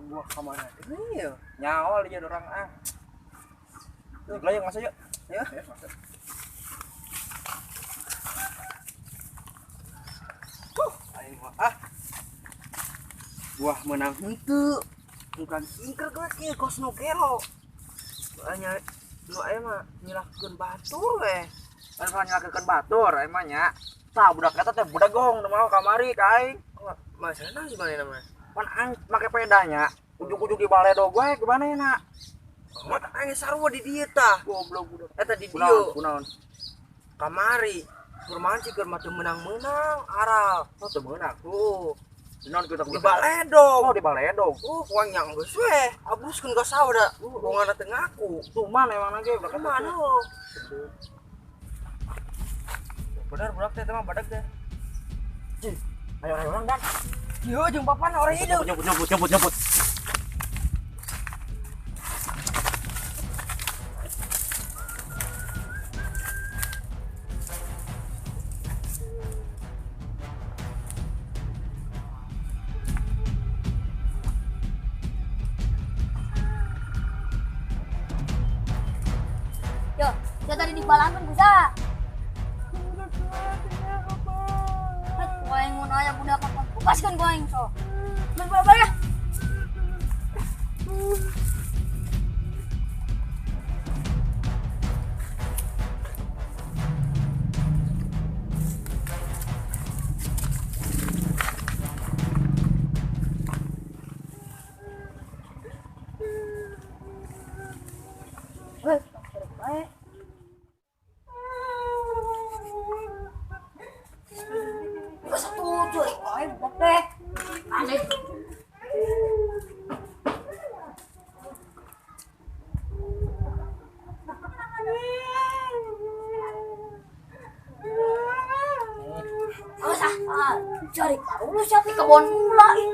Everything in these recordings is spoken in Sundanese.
Buah ka mana deui ya? Nyawa dia orang ah. Yuk lah yuk masuk yuk. Ya. Ya masuk. Aing mah ah. Buah menang henteu. Bukan singker geus kieu kos nu gelo. Nya nu aya mah nyilahkeun batur we. Anu nyilahkeun batur aya mah nya. Tah budak eta teh budagong nu mau kamari ka aing. Masalahna sih mana namanya? Pan aing make pedanya, ujug-ujug di baledog we gimana ya nak? Mata aing sarua di dieu tah. Goblok budak. Eta di dieu. Kunaon? Kamari. Kurmahan sih keur mah teu meunang-meunang aral. Oh teu meunang. Oh, Naon kita di baledog. Oh di baledog. Oh, kuang yang geus we. Abruskeun ka sawah da. Bongan teu ngaku. Tuman emang lagi budak eta. Kumaha nu? Bener budak teh mah badag teh. Cih, ayo ayo orang dan. Yo jeung bapana orang hidup. Nyebut nyebut nyebut nyebut. Yo, saya tadi dibalangkan bisa. Aing mun aya budak kapan pupaskeun ku aing sok. Geus babar ya. Geus, bae. Aneh. Awas ah, cari lu siap di kebon mula ih.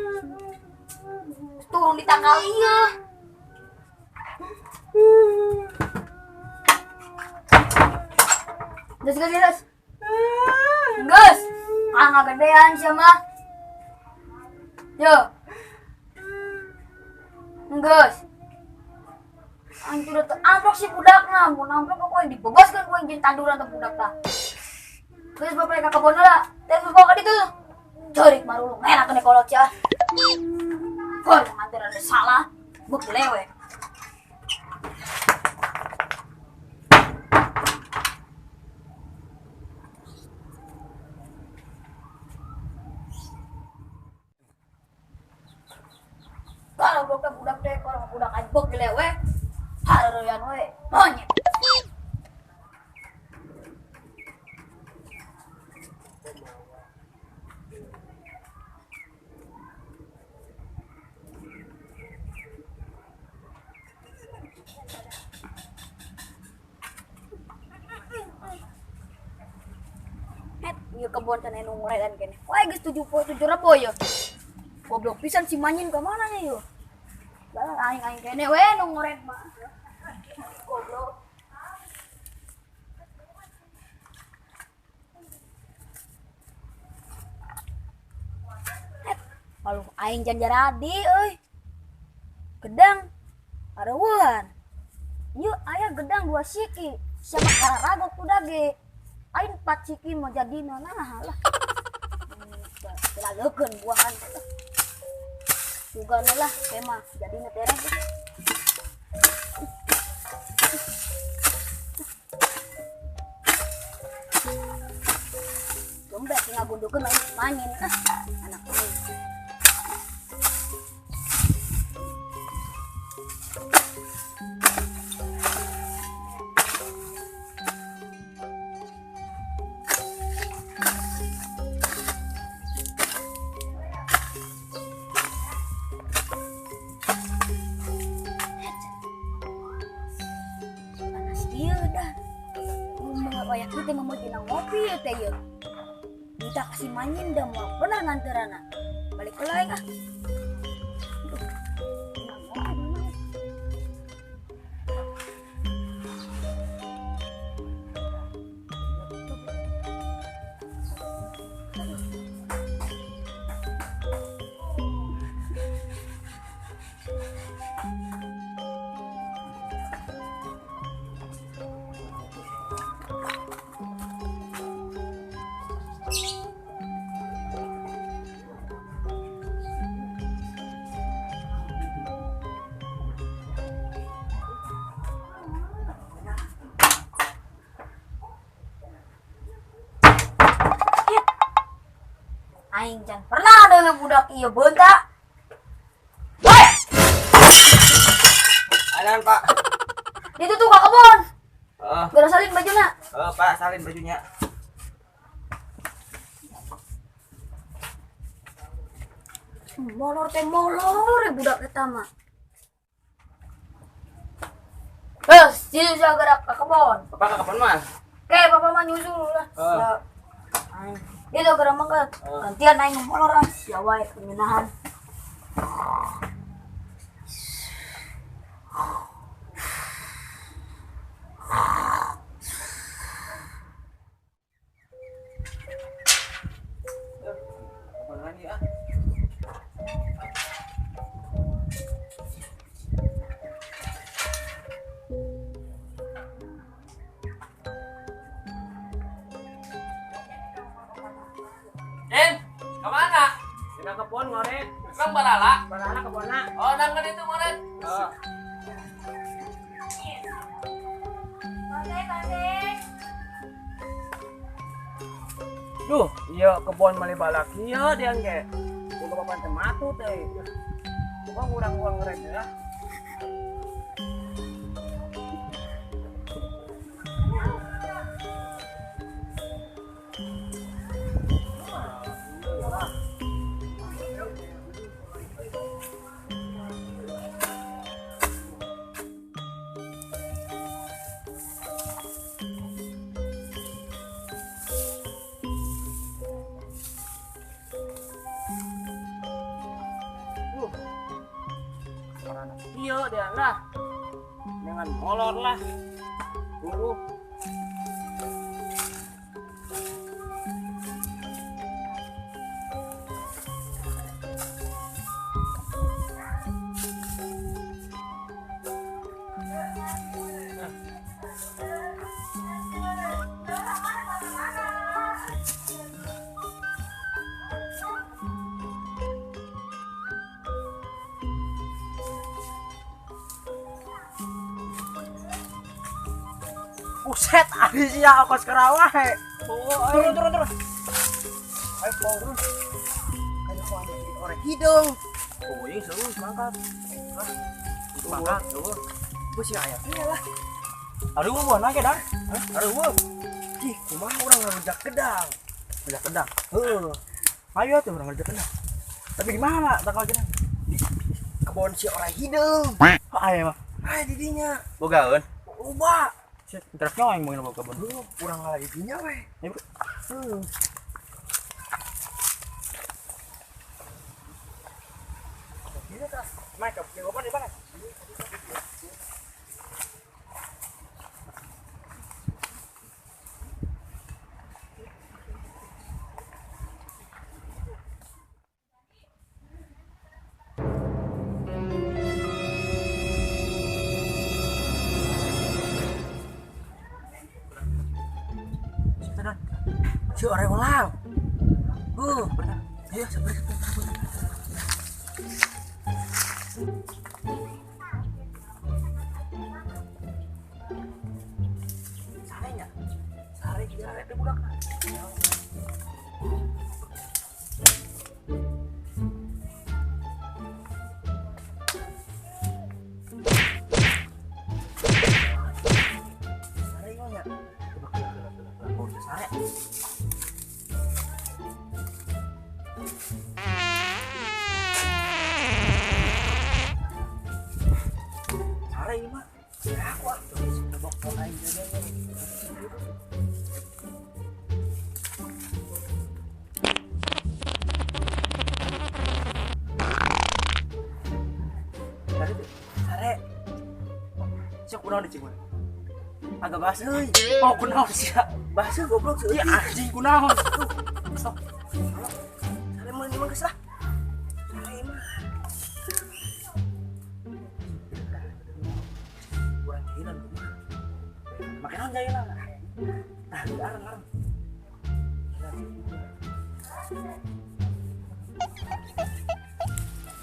Turun di tanggal iya. Gas gas gas. Gas. Ah ngagedean sia mah. Yo. Geus. Aing tuh udah amplok si budakna, mun amplok aku yang dibebaskan ku yang jeung tanduran teh budak tah. Geus bapak ka kebon heula, teh bawa ka ditu. Ceurik marulung enak kene kolot sia. Heuh, nganter ada salah, beuk lewe. Kalau budak budak teh kalau budak aing beuk lewe, hareureuyan we, monyet. Het, ieu kebon can anu ngoredan keneh. Wah, geus 77 rebo ye. Goblok pisan si Manyin ka mana nya yeuh? Lah aing aing keneh we nu ngored mah. Goblok. Het, kalau aing janjaradi euy. Gedang areueuhan. Ieu aya gedang 2 siki, sama kararagok kuda ge. Aing 4 siki mau jadi nah lah. Laleukeun buahan. Sugan lah kemah jadi tereh. Dompet ngagundukeun aing mangin ah anak aing. Wayak teh mau dina ngopi ya teh ya. Kita kasih manyin dah mau bener nganterana. Balik ke lain ah. Aing can pernah deuleu budak ieu beunta. Woi, Anan, Pak. ditu tuh ka kebon. Heeh. Geura salin bajuna. Heeh, Pak, salin bajunya. Molor teh molor ya budak eta mah. Terus, jadi saya gerak ke kebon. Bapak ke kebon mah? Oke, papa mah nyusul lah. Heeh. Ya. Dia tuh gerak mangkat. Gantian aing molor ah. Sia wae pengenahan. Kebon lagi ah. Den, kemana? Dina kebon ngoret. Emang barala? Barala kebonna. Oh, nang kan itu ngoret. Heeh. Duh, iya kebon mali balak ieu dian ge. Boga papan teh matu teh. Boga ngurang-ngurang ngeret ya. Iya dia lah. Jangan molor lah. Tunggu. Buset, ari sia kos kerawah he. Turun turun turun. Ayo turun. Kayak kok ada orang hidung. Oh, ini seru mangkat. Hah? Mangkat, tuh. Gua sih aya ieu lah. Aduh, gua nage dah. Hah? Aduh, gua. Ih, kumaha urang ngarujak gedang. Ngarujak gedang. Heeh. Ayo tuh urang ngarujak gedang. Tapi di mana bakal gedang? Di kebon si orang hidung. Oh, aya mah. Aya di dinya. Bogaeun. Loba. Set, truknya aing mau bawa kebon. Urang ngalah di dinya we. Heeh. Mai ke kebon di mana? Si orang ulang. Benar. Ayo sabar. Sare nya. Sare sare teh budak. Sare nya. Coba kela. Sare. Sare ini mah aku ah tebak aing jajan. Sare sare. Sok kunaon di cing? Agak basah euy. Oh, kunaon sia? Basah goblok seueuh. Ieu anjing kunaon? Sok. Sare mah ini mah geus lah. Sare mah. Urang jahilan kumaha? Make naon jahilan? Tah, areng-areng.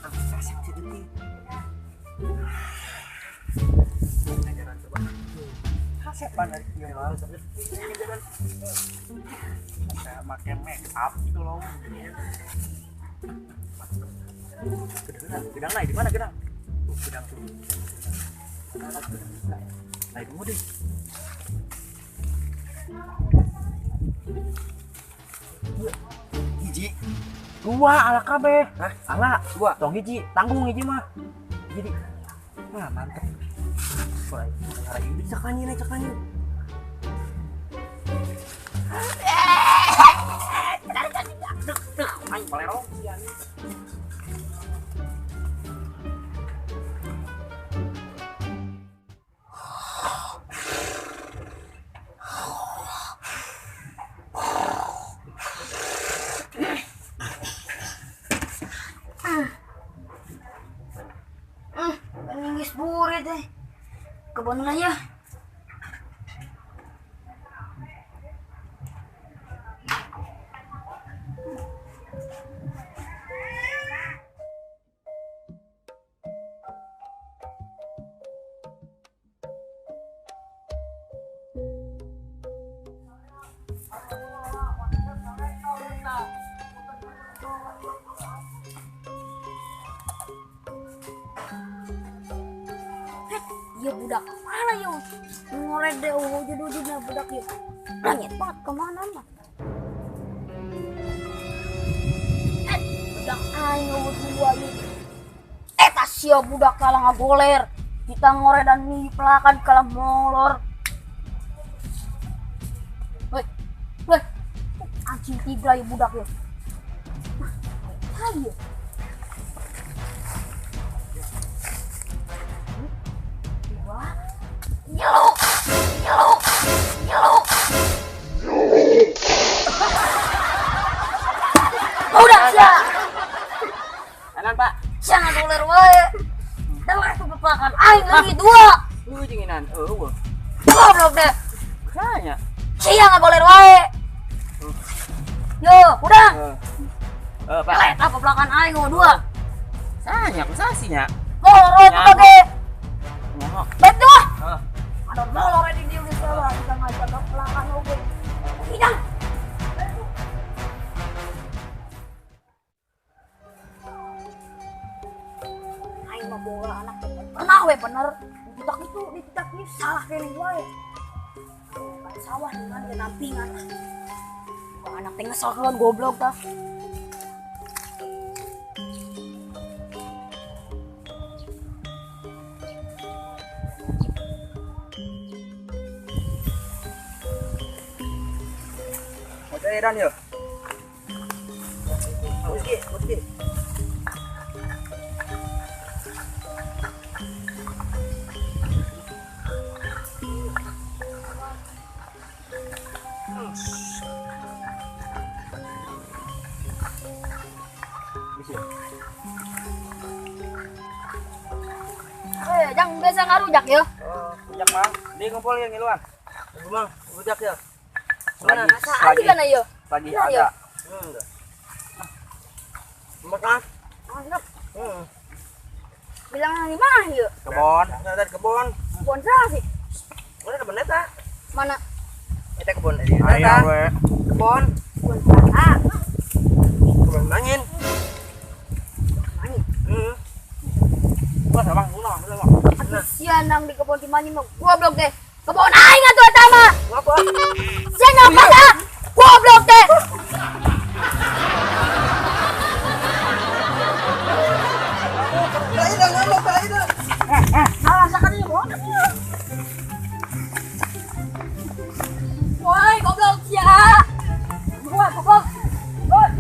Ah, kasep sih detik. Ajaran coba. Kasep. Pan dari kieu mah. Saya make make up itu loh. Gedang, gedang naik di mana gedang? Tuh, gedang tuh. Naik mau deh. Hiji, dua ala kabeh. Hah? Ala, dua. Tong hiji, tanggung hiji mah. Jadi, wah mantep. Wah, ini cek lanjut, cek lanjut. Dek, dek, aing palerong. Peningis burit deh. Kebon aja. Ya budak mana yo? Ngored deh wujud-wujudnya budak yo. Langit banget kemana mah? Budak aing dua yo. Tas sia budak kalah ngagoler. Kita ngoredan nih pelakan kalah molor. Woi, woi, anjing tiga ya budak yo. Ayo. Nyeluk, nyeluk, nyeluk. Udah sia. Kanan, Pak. Sia ngagoler wae. Dengar tuh pepakan aing lagi dua. Lu jinginan, eueuh. Goblok deh. Kayaknya. Sia ngagoler wae. Yo, udah. Pak. Eta peplakan aing dua. Sanya, kusasinya. Molor itu ge. Nyaho. Betul. Heeh. Ada molor di dieu geus salah bisa ngajaga pelakan oge. Hidang. Aing mah boga anak pernah we bener. Ditak itu, ditak ini salah kene wae. Sawah dengan ge nampingan. Wah, anak teh ngesalkeun goblok tah. Edan yo. Oke, oke. Jangan biasa ngarujak yo. Oh, rujak mang. Di ngumpul yang ngiluan. Mang, rujak ya. Lagi, lagi, lagi, lagi ada. Makan. Bilang di mana yuk? Kebon. Ada kebon. Kebon siapa sih? Mana kebon eta? Mana? Eta kebon. Eta. Kebon. Kebon siapa? Kebon mangin. Mangin. Wah, sama, ulah, ulah. Aduh, sianang di kebon di mangin mah goblok deh. Kebon aing atuh eta mah. Ngapa? Sia ngapa tah? Goblok teh. Woi, goblok sia. Woi, goblok. Woi.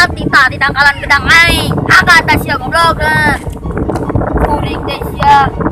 Mati tah di tangkalan gedang aing. Agak tah sia, goblok. Nah. Kuring teh sia.